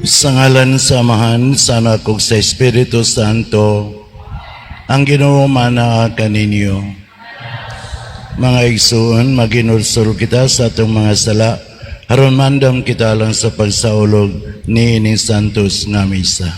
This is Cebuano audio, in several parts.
Sa ngalan sa Amahan, sa Anak ug sa Espiritu Santo, ang Ginoo manaa kaninyo. Mga igsuon, maghinulsol kita sa atong mga sala, aron maandam kita alang sa pagsaulog niining santos nga misa.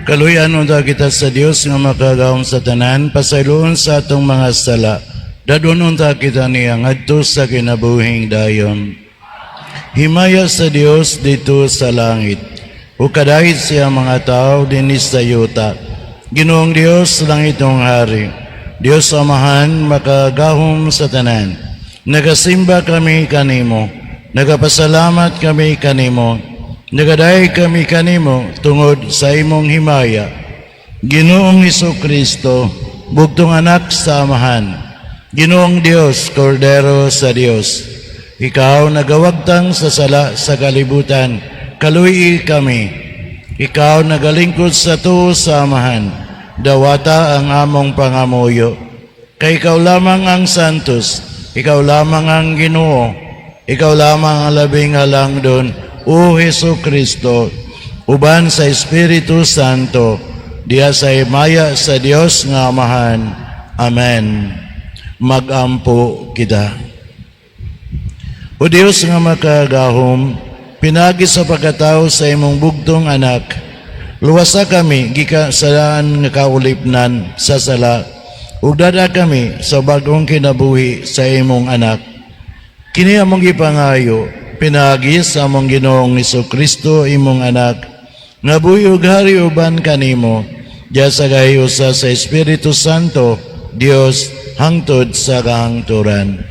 Kaluyan unta kita sa Dios nga makagagahom sa tanan, pasayloon sa atong mga sala. Dadon unta kita niya ngadto sa kinabuhing dayon. Himaya sa Dios dito sa langit, ug kadahit siya mga tao dinhi sa yuta. Ginoong Dios, langitong hari, Dios Amahan, makagahom sa tanan. Nagasimba kami kanimo, nagapasalamat kami kanimo, nagadayeg kami kanimo tungod sa imong himaya. Ginoong Kristo, bugtong anak sa Amahan, Ginoong Dios, Kordero sa Dios, ikaw nagawagtang sa sala sa kalibutan, kaluy kami. Ikaw nagalingkod sa tuo sa Amahan, dawata ang among pangamuyo. Kay ikaw lamang ang santos, ikaw lamang ang Ginoo, ikaw lamang ang labing halangdon, o Hesu Kristo, uban sa Espiritu Santo, diha sa himaya sa Dios nga Amahan. Amen. Magampo kita. O Dios nga makagahom, pinaagi sa pagkatao sa imong bugtong anak, luwasa kami gikan sa daan nga kaulipnan sa sala, ug dad-a kami sa bag-ong kinabuhi sa imong anak. Kini among gipangayo, pinaagi sa among Ginoong Kristo, imong anak, nga buhi ug hari uban kanimo, diha sa gahiusa sa Espiritu Santo, Dios, hangtod sa kahangturan.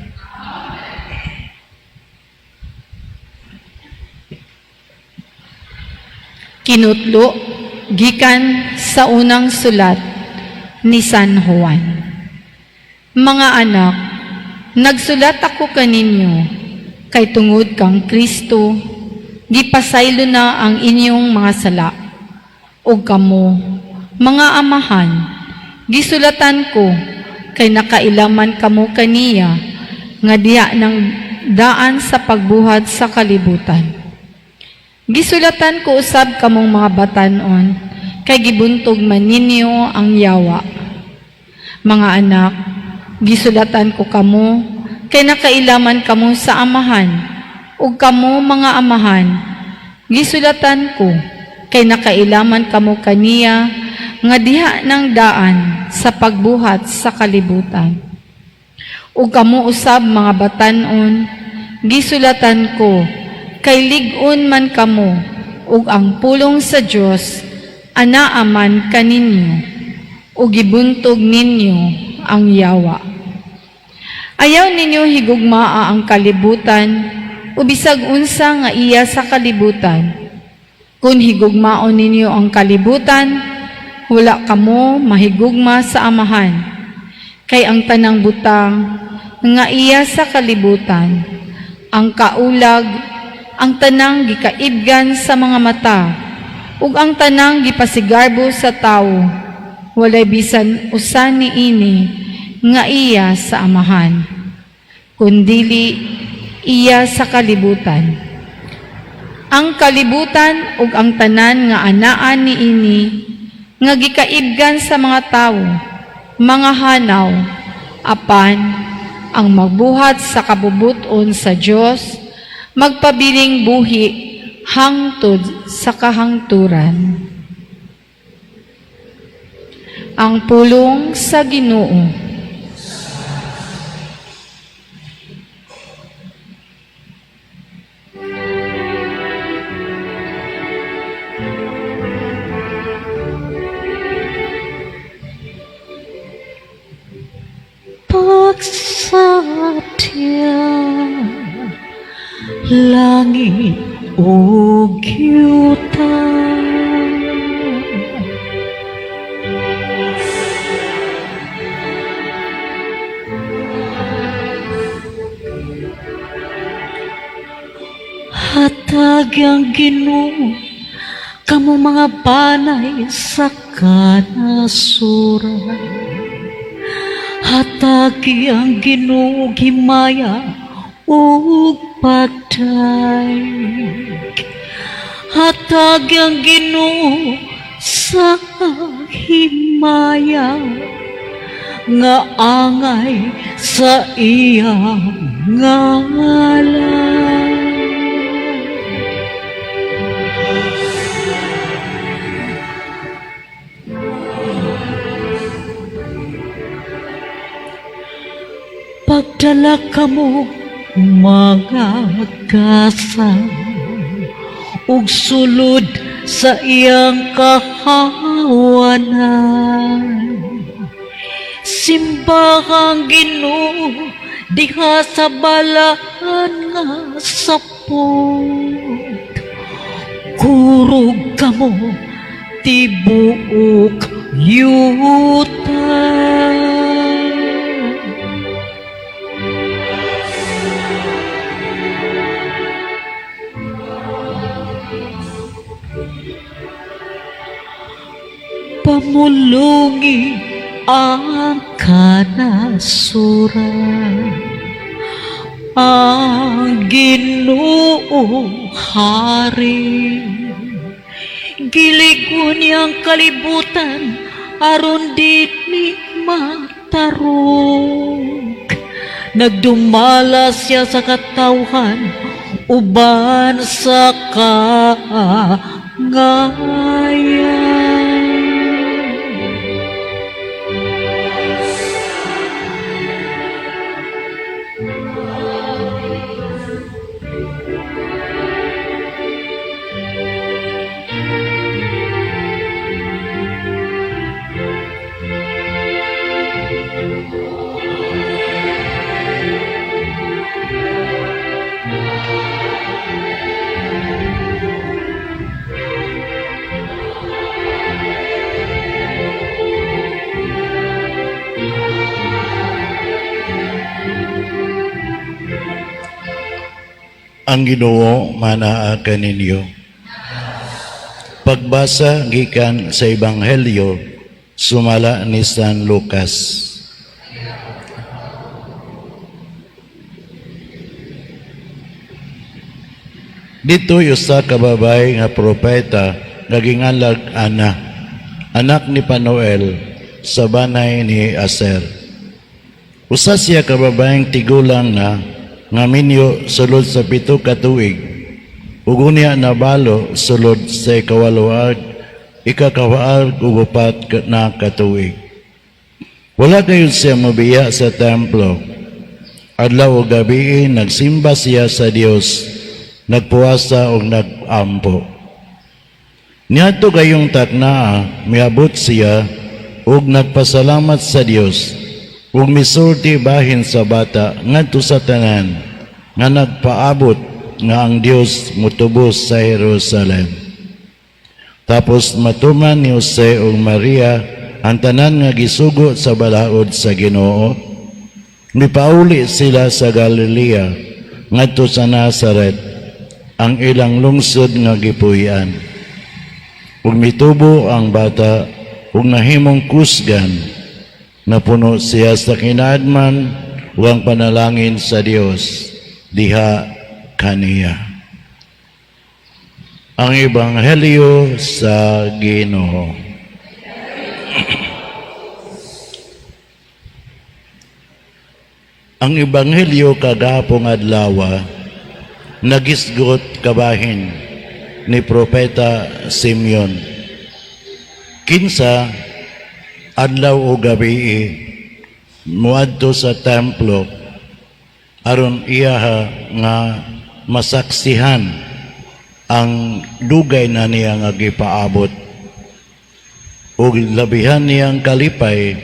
Kinutlo gikan sa unang sulat ni San Juan. Mga anak, nagsulat ako kaninyo kay tungod kang Kristo gipasaylo na ang inyong mga sala. Ug kamo, mga amahan, gisulatan ko kay nakailaman kamo kaniya nga diha ng daan sa pagbuhat sa kalibutan. Gisulatan ko usab kamong mga batan-on, kay gibuntog man ninyo ang yawa. Mga anak, gisulatan ko kamo, kay nakailaman kamo sa amahan, ug kamo mga amahan, gisulatan ko, kay nakailaman kamo kaniya, nga diha ng daan sa pagbuhat sa kalibutan. Ug kamo usab mga batan-on, gisulatan ko, kay lig-on man kamo, ug ang pulong sa Dios anaa man kaninyo, ug gibuntog ninyo ang yawa. Ayaw ninyo higugmaa ang kalibutan, o bisag unsa nga iya sa kalibutan. Kung higugmaon ninyo ang kalibutan, wala kamo mahigugma sa Amahan. Kay ang tanang butang nga iya sa kalibutan, ang kaulag, ang tanang gikaibgan sa mga mata, ug ang tanang gipasigarbo sa tawo, walay bisan usa niini nga iya sa Amahan, kundili iya sa kalibutan. Ang kalibutan ug ang tanan nga anaa niini nga gikaibgan sa mga tawo, mga hanaw, apan Ang magbuhat sa kabubut-on sa Dios magpabiling buhi hangtod sa kahangturan. Ang pulong sa Ginoo. Pagsatya langit ug yuta, hatag ang Ginoo kamo mga banay sa kanasuran. Hatagi ang Ginoo himaya ug pagdayeg. Hatagi ang Ginoo sa himaya nga angay sa iyang ngalan. Pagdala kamo mga gasa ug sulod sa iyang kahawanan. Simbahang Ginoo diha sa balaan nga sapot. Kurog kamo tibuok yuta. Pamulungi ang kanasuran, ang Ginoo hari. Giligon niyang kalibutan aron dili matarog. Nagdumala siya sa katawhan uban sa kaangayan. Ang Ginoo manaa kaninyo. Pagbasa gikan sa Ebanghelyo sumala ni San Lucas. Dito usa ka babay nga propeta nga ginganlag Ana, anak ni Panuel sa banay ni Aser. Usa siya ka babayeng tigulang na nga minyo sulod sa 7 ka tuig ug unya nabalo sulod sa 84 na katuig. Wala kayon siya mobiya sa templo. Adlaw ug gabi nagsimba siya sa Dios, nagpuasa ug nagampo. Niadto gayong taknaa, miabot siya ug nagpasalamat sa Dios ug misulti bahin sa bata ngadto sa tanan nga nagpaabot nga ang Dios mutubos sa Jerusalem. Tapos matuman ni Jose ug Maria ang tanan nga gisugo sa balaod sa Ginoo. Mipauli sila sa Galilea ngadto sa Nazaret, ang ilang lungsod nga gipuy-an. Ug mitubo ang bata ug nahimong kusgan, napuno siya sa kinaadman ug ang panalangin sa Dios diha kaniya. Ang Ebanghelyo sa Ginoo. Ang Ebanghelyo kagahapong adlaw nagisgot kabahin ni Propeta Simeon. Kinsa adlaw o gabi muadto sa templo aron iyaha nga masaksihan ang dugay na niya nga gipaabot ug labihan niyang kalipay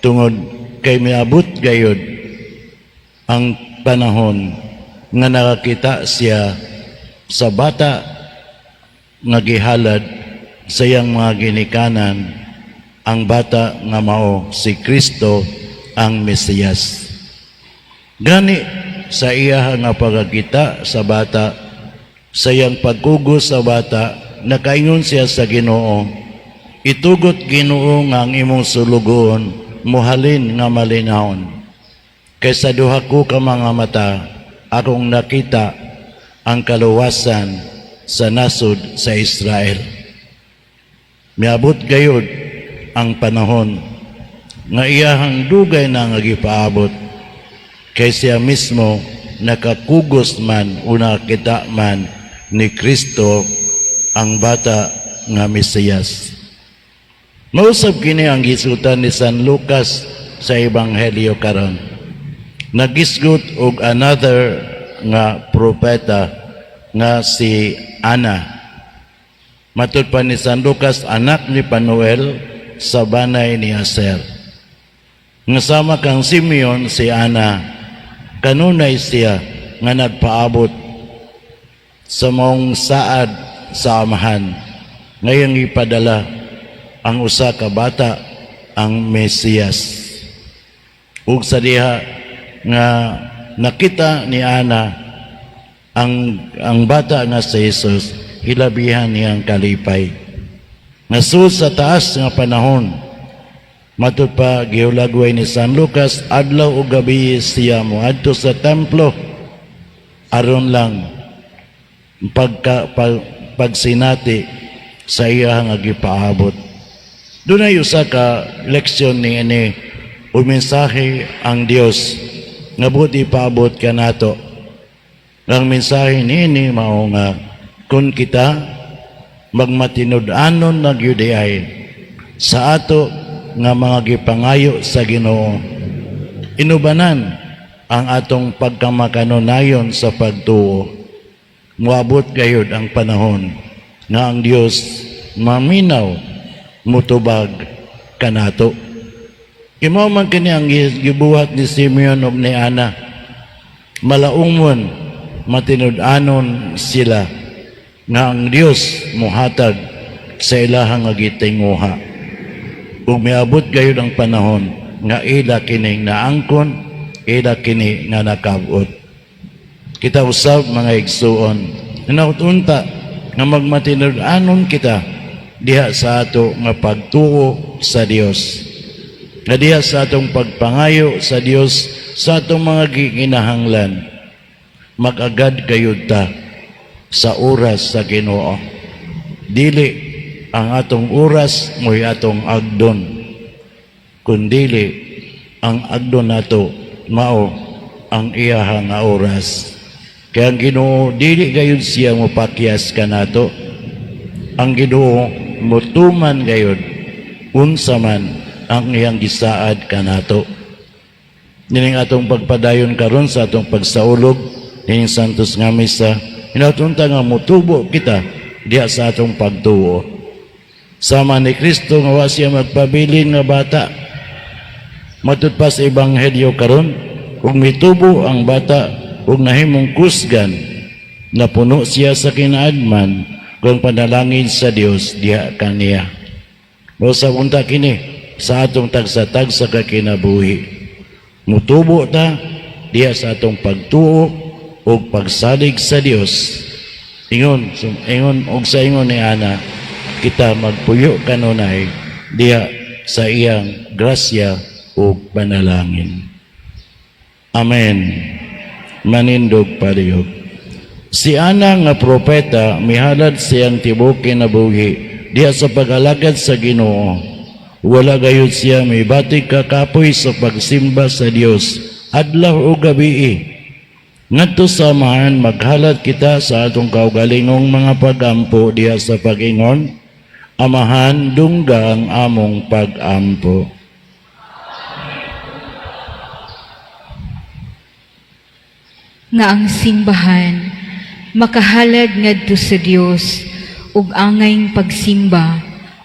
tungod kay miabot gayod ang panahon nga nakakita siya sa bata nga gihalad sa iyang mga ginikanan, ang bata nga mao si Kristo ang Mesiyas. Gani sa iya nga pagkakita sa bata, sa iyang pagkugos sa bata, nakaingon siya sa Ginoo, "Itugot, Ginoo, nga ang imong sulugoon muhalin nga malinawon. Kay sa duha ko ka mga mata, akong nakita ang kaluwasan sa nasod sa Israel." Miabot gayod ang panahon nga iyahang dugay na nga gipaabot kay siya mismo nakakugos man o nakita man ni Kristo, ang bata nga Mesiyas. Mausab kini ang gisutan ni San Lucas sa Ebanghelyo karon. Nagisgot og another nga propeta nga si Ana. Matud pa ni San Lucas, anak ni Panuel sa banay ni Aser. Nga sama kang Simeon, si Ana, kanunay siya nga nagpaabot sa maong saad sa Amahan. Ngayon ipadala ang usa ka bata, ang Mesiyas. Ug sa diha nga nakita ni Ana ang bata nga si Jesus, hilabihan niyang kalipay. Nga sa taas nga panahon, matud pa gihulagway ni San Lucas, adlaw ug gabi siya moadto sa templo aron lang pagsinati sa iya nga gipaabot. Dunay usa ka leksyon ni ini o mensahe ang Dios nga buot ipaabot kanato. Ang mensahe niini mao nga kung kita magmatinud-anon na gyud ay sa ato nga mga gipangayo sa Ginoo, inubanan ang atong pagkamakanunayon sa pagtuo, moabot gayud ang panahon nga ang Dios maminaw, mutubag kanato. Kay mao man kini ang gibuhat ni Simeon ug ni Ana. Malaumon, matinud-anon sila nga ang Dios muhatag sa ilahang nga gitinguha. Ug miabot gayud ang panahon nga ila kining naangkon, ila kini nga nakabot. Kita usab, mga igsuon, hinaut unta nga magmatinud-anon kita diha sa ato nga pagtuo sa Dios. Nga diha sa atong pagpangayo sa Dios sa atong mga gikinahanglan, mag-agad gayud ta sa oras sa Ginoo. Dili ang atong oras mo'y atong agdon, kundili ang agdon nato mao ang iyaha nga oras. Kaya ang Ginoo, dili gayud siya mopakyas kanato. Ang Ginoo mutuman gayud unsa man ang iyang gisaad kanato. Nining atong pagpadayon karon sa atong pagsaulog nining Santos nga Misa, hinaut unta nga mutubo kita diha sa atong pagtuo. Sama ni Kristo nga wa siya magpabilin nga bata. Matud pa sa Ebanghelyo karon, ug mitubo ang bata ug nahimong kusgan, napuno siya sa kinaadman kung panalangin sa Dios diha kaniya. Mao unta kini sa atong tagsa-tagsa ka kinabuhi. Mutubo ta diha sa atong pagtuo ug pagsalig sa Dios. Ingon og sa ingon ni Ana, kita magpuyo kanunay diha sa iyang grasya ug panalangin. Amen. Manindog palihog. Si Ana nga propeta, mihalad siyang tibuok kinabuhi diha sa pag-alagad sa Ginoo. Wala gayud siya mibatik kakapoy sa pagsimba sa Dios. adlaw ug gabii. Ngadto sa Amahan, maghalad kita sa atong kaugalingong mga pagampo diha sa pag-ingon, "Amahan, dungga ang among pagampo." Nga ang simbahan makahalad ngadto sa Dios ug angayng pagsimba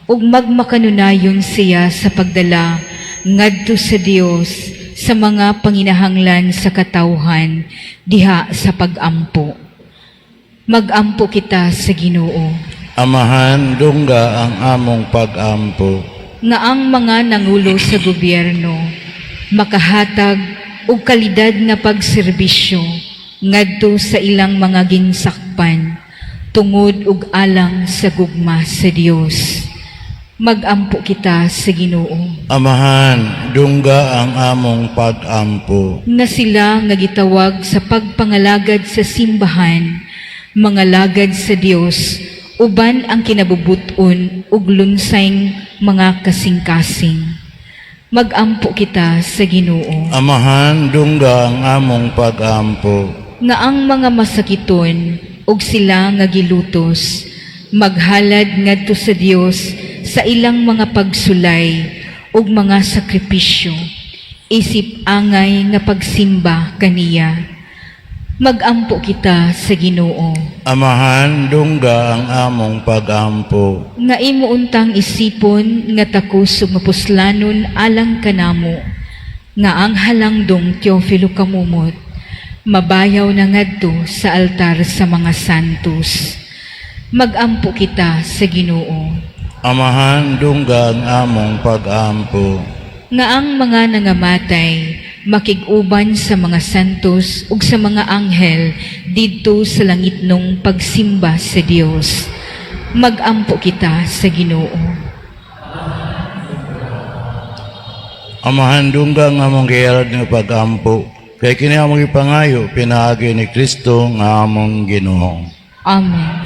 ug magmakanunayon siya sa pagdala ngadto sa Dios sa mga panginahanglan sa katawhan diha sa pagampo. Magampo kita sa Ginoo. Amahan, dungga ang among pagampo. Nga ang mga nangulo sa gobyerno makahatag og kalidad nga pagserbisyo ngadto sa ilang mga ginsakpan tungod ug alang sa gugma sa Dios. Magampo kita sa Ginoo. Amahan, dungga ang among pagampo. Nga sila nga gitawag sa pagpangalagad sa simbahan mangalagad sa Dios uban ang kinabubut-on ug lunsayng mga kasing-kasing. Magampo kita sa Ginoo. Amahan, dungga ang among pagampo. Nga ang mga masakiton ug sila nga gilutos maghalad ngadto sa Dios sa ilang mga pagsulay ug mga sakripisyo isip angay nga pagsimba kaniya. Magampo kita sa Ginoo. Amahan, dungga ang among pagampo. Nga imo untang isipon nga takos ug mapuslanon alang kanamo nga ang halangdong Teofilo Camomot mabayaw na ngadto sa altar sa mga santos. Magampo kita sa Ginoo. Amahan, dungga ang among pagampo. Nga ang mga nangamatay makig-uban sa mga santos ug sa mga anghel didto sa langitnong pagsimba sa Dios. Magampo kita sa Ginoo. Amahan, dungga ang among gihalad nga pagampo. Kay kini among ipangayo pinaagi ni Kristo nga among Ginoo. Amen.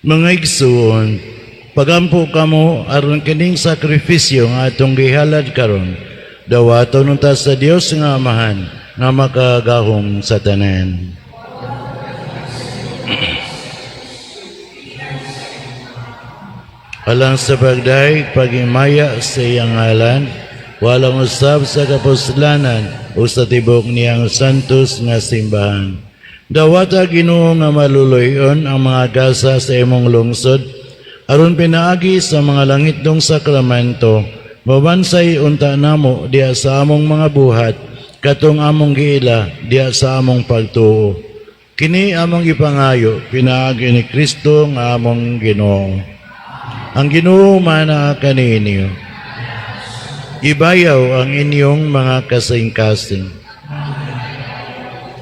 Mga igsuon, pagampo kamo aron kining sakripisyo nga atong gihalad karon, dawaton unta sa Dios nga Amahan nga makagahom sa tanan. Alang sa pagdayeg paghimaya sa iyang ngalan, walang usab sa kapuslanan o sa tibok niyang santos nga simbahan. Dawata, Ginoo, nga maluluy-on ang mga gasa sa imong lungsod, aron pinaagi sa mga langitnong sakramento, mabansay unta namo diha sa among mga buhat katong among giila diha sa among pagtuo. Kini among ipangayo pinaagi ni Kristo nga among Ginoo. Ang Ginoo maanaa kaninyo. Ibayaw ang inyong mga kasing-kasing.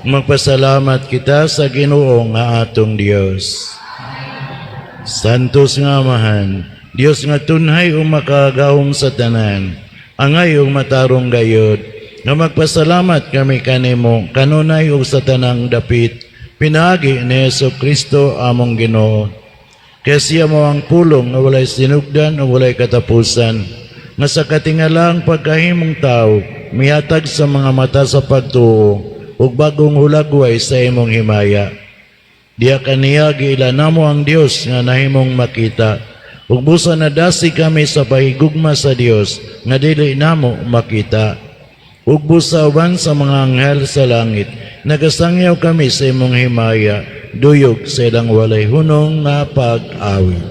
Magpasalamat kita sa Ginoo nga atong Dios. Santos nga Amahan, Dios nga tunhay ug makagahom sa tanan, angay ug matarong gayod, nga magpasalamat kami kanimo kanunay ug sa tanang dapit. Pinaagi ni Hesu Kristo among Ginoo. Kay siya mao ang pulong nga walay sinugdan o walay katapusan, nga sa katingalang pagkahimong tao, mihatag sa mga mata sa pagtuo, ug bagong hulagway sa imong himaya. Diha kaniya giila namo ang Dios nga nahimong makita. Ug busa nadasig kami sa pahigugma sa Dios nga dili namo makita. Ug busa uban sa mga anghel sa langit, nagasangyaw kami sa imong himaya, duyog sa ilang walay hunong nga pag-awit.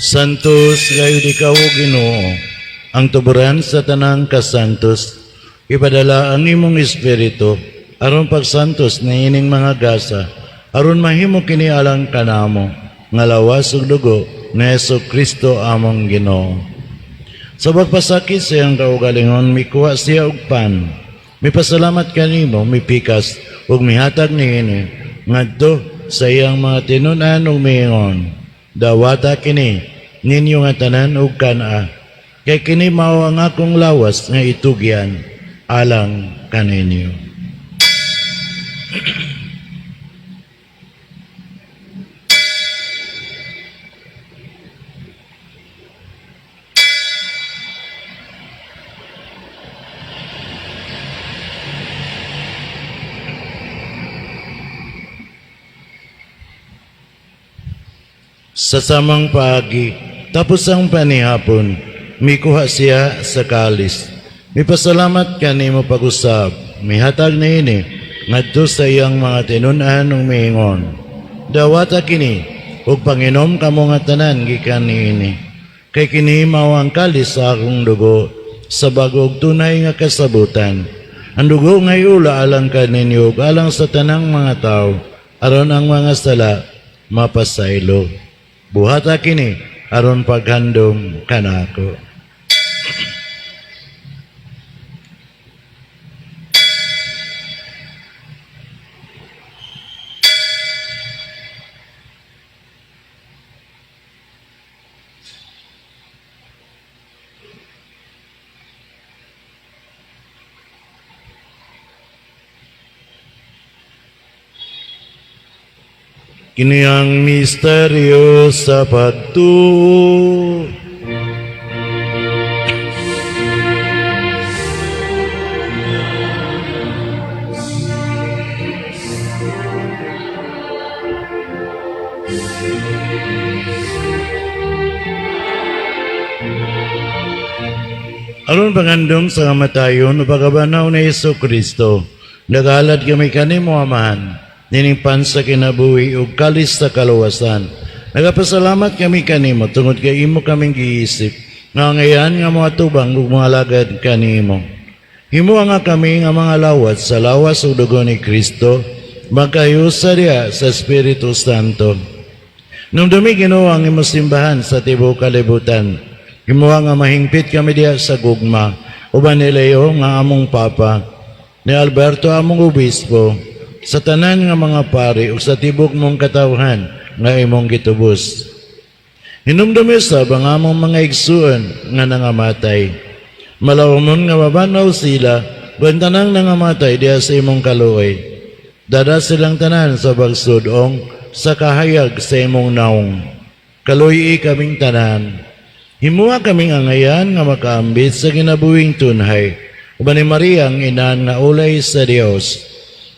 Santos gayud ikaw, O Ginoo, ang tuburan sa tanang kasantos. Ipadala ang imong espiritu aron pagsantos niining mga gasa, aron mahimo kini alang kanamo nga lawas ug dugo ni Hesu Kristo among Ginoo. Sa pagpasakit sa iyang kaugalingon, mikuha siya og pan. Mipasalamat kanimo, mipikas ug mihatag niini ngadto sa iyang mga tinun-an ug miingon, "Dawata kini ninyo nga tanan ug kan-a. Kay kini mao ang akong lawas nga itugyan alang kaninyo." Sa samang paagi, tapos ang panihapon, mikuha siya sa kalis. Mipasalamat kanimo pag-usab, mihatag niini ngadto sa iyang mga tinun-an ug miingon, "Dawata kini ug panginom kamo nga tanan gikan niini. Kay kini mao ang kalis sa akong dugo sa bag-o ug tunay nga kasabutan. Ang dugo nga iula alang kaninyo ug alang sa tanang mga tawo aron ang mga sala mapasaylo. Buhata kini aron paghandom kanako." Kini ang misteryo sa pagtuo. Aron pangandom sa kamatayon ug pagkabanhaw ni Hesu Kristo, nagahalad kami kanimo, Amahan, nining pan sa kinabuhi ug kalis sa kaluwasan. Nagapasalamat kami kanimo tungod kay imo kaming giisip nga angayan nga moatubang ug moalagad kanimo. Himoa nga kami nga mga lawat sa lawas ug dugo ni Kristo magkahiusa diha sa Espiritu Santo. Hinumdumi, Ginoo, ang imong simbahan sa tibuok kalibutan. Himoa nga mahingpit kami diha sa gugma uban ni Leo nga among Papa, ni Alberto among obispo, sa tanan nga mga pari ug sa tibok mong katawhan nga imong gitubos. Hinumdumi sab ang among mga igsuon nga nangamatay. Malawomon nga mabanhaw sila, ug tanang nangamatay diha sa imong kaluoy. Dad-a silang tanan sa pagsud-ong sa kahayag sa imong naong. Kaluy-i kaming tanan. Himua kaming angayan nga makaambit sa kinabuhing tunhay. Uban ni Maria ang inan nga ulay sa Dios.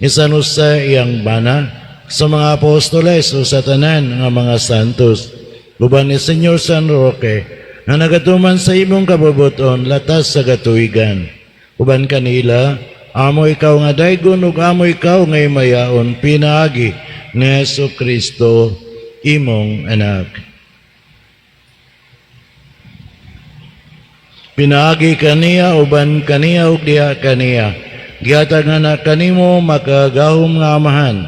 Ni San Jose iyang bana, sa mga apostoles ug sa tanan nga mga santos. Uban ni Señor San Roque nga nagatuman sa imong kabubut-on latas sa katuigan. Uban kanila, amo ikaw nga daygon ug amo ikaw nga himayaon pinaagi ni Hesus Kristo, imong anak. Pinaagi kaniya, uban kaniya ug diha kaniya, gihatag nga kanimo makagagahom nga Amahan,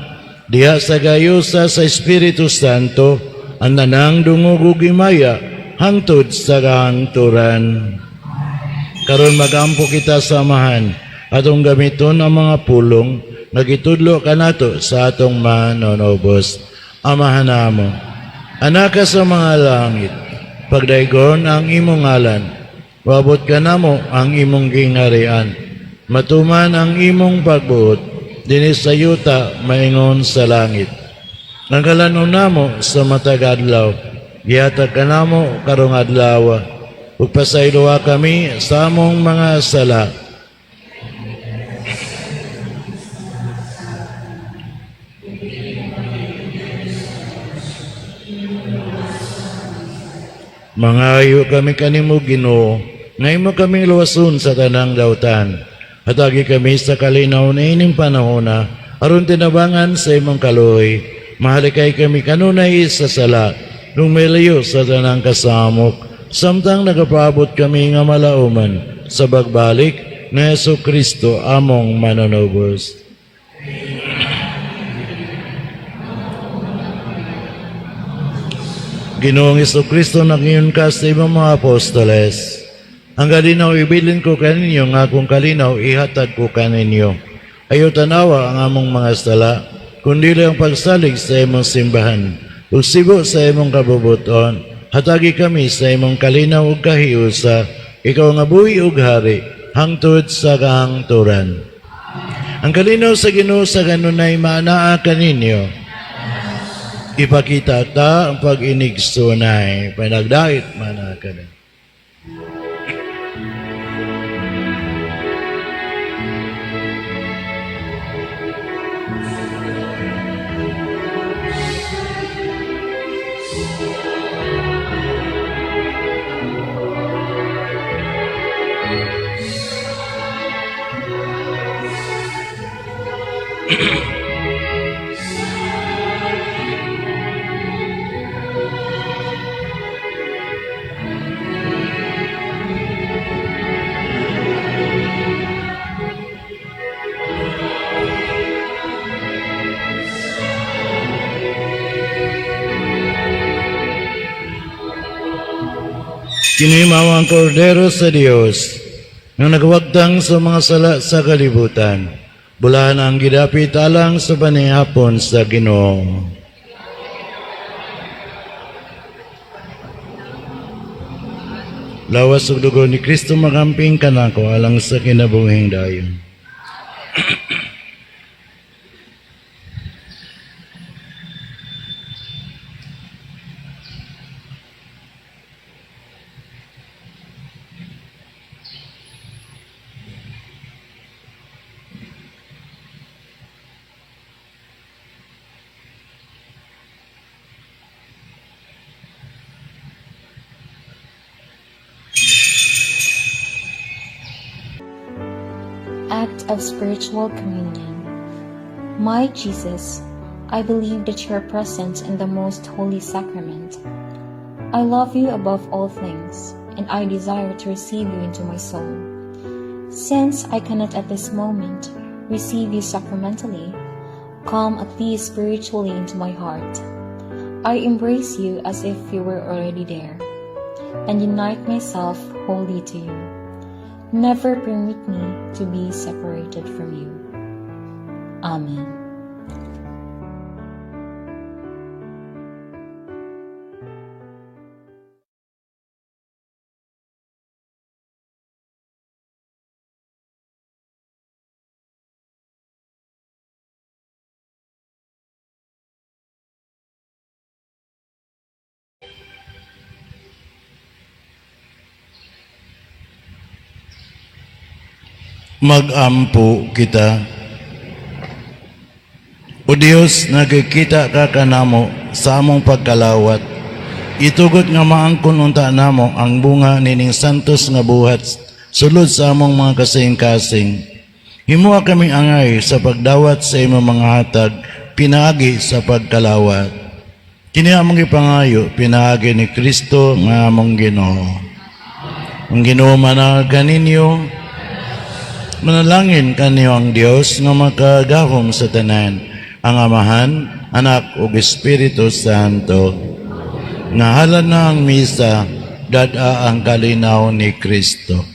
diha sa gayusa sa Espiritu Santo, ang tanang dungog ug himaya hangtod sa kahangturan. Karon magampo kita sa Amahan, atong gamiton ang mga pulong nga gitudlo kanato sa atong Manunubos. Amahan namo, anaa ka sa mga langit, pagdaygon ang imong ngalan, moabot kanamo ang imong gingharian, matuman ang imong pagbuot, dinhi sa yuta maingon sa langit. Ang kalanon namo sa matag adlaw, gihatag kanamo karong adlaw, ug pasayloa kami sa among mga sala, Mangayo kami kanimo, Ginoo, nga imo kaming luwason sa tanang dautan. Hatagi kami sa kalinaw niining panahona, aron tinabangan sa imong kaluoy. Mahalikay kami kanunay sa sala, lumilayo sa tanang kasamok, samtang nagapaabot kami nga malauman sa pagbalik ni Hesus Kristo among manunubos. Ginoong Kristo, nag-ingon ka sa imong mga apostoles, "Ang kalinaw ibilin ko kaninyo, nga akong kalinaw ihatag ko kaninyo. Ayaw tanawa ang among mga sala, kundi ang pagsalig sa imong simbahan. Ug sibo sa imong kabubuton, hatagi kami sa imong kalinaw ug kahiusa, ikaw nga buhi ug hari, hangtod sa kahangturan." Ang kalinaw sa Ginoo sa kanunay maanaa kaninyo. Ipakita ta ang pag-inigsunay. Panagdait manakanan. Kini mao ang Kordero sa Dios nga nagwagtang sa mga sala sa kalibutan. Bulahan ang gidapit alang sa panihapon sa Ginoo. Lawas ug dugo ni Kristo magamping kanako alang sa kinabuhing dayon. Act of Spiritual Communion. My Jesus, I believe that you are present in the most holy sacrament. I love you above all things, and I desire to receive you into my soul. Since I cannot at this moment receive you sacramentally, come at least spiritually into my heart. I embrace you as if you were already there, and unite myself wholly to you. Never permit me to be separated from you. Amen. Magampo kita. O Dios, nagkita ka kanamo sa among pagkalawat. Itugot nga maangkon unta namo ang bunga nining santos nga buhat sulod sa among mga kasing-kasing. Himoa kaming angay sa pagdawat sa imong mga hatag. pinaagi sa pagkalawat. Kini among gipangayo pinaagi ni Kristo nga among Ginoo. Ang Ginoo manaag kaninyo. Manalangin kaniyo ang Dios nga makagahom sa tanan, ang Amahan, Anak ug Espiritu Santo. Nahalad na ang misa, dad-a ang kalinaw ni Kristo.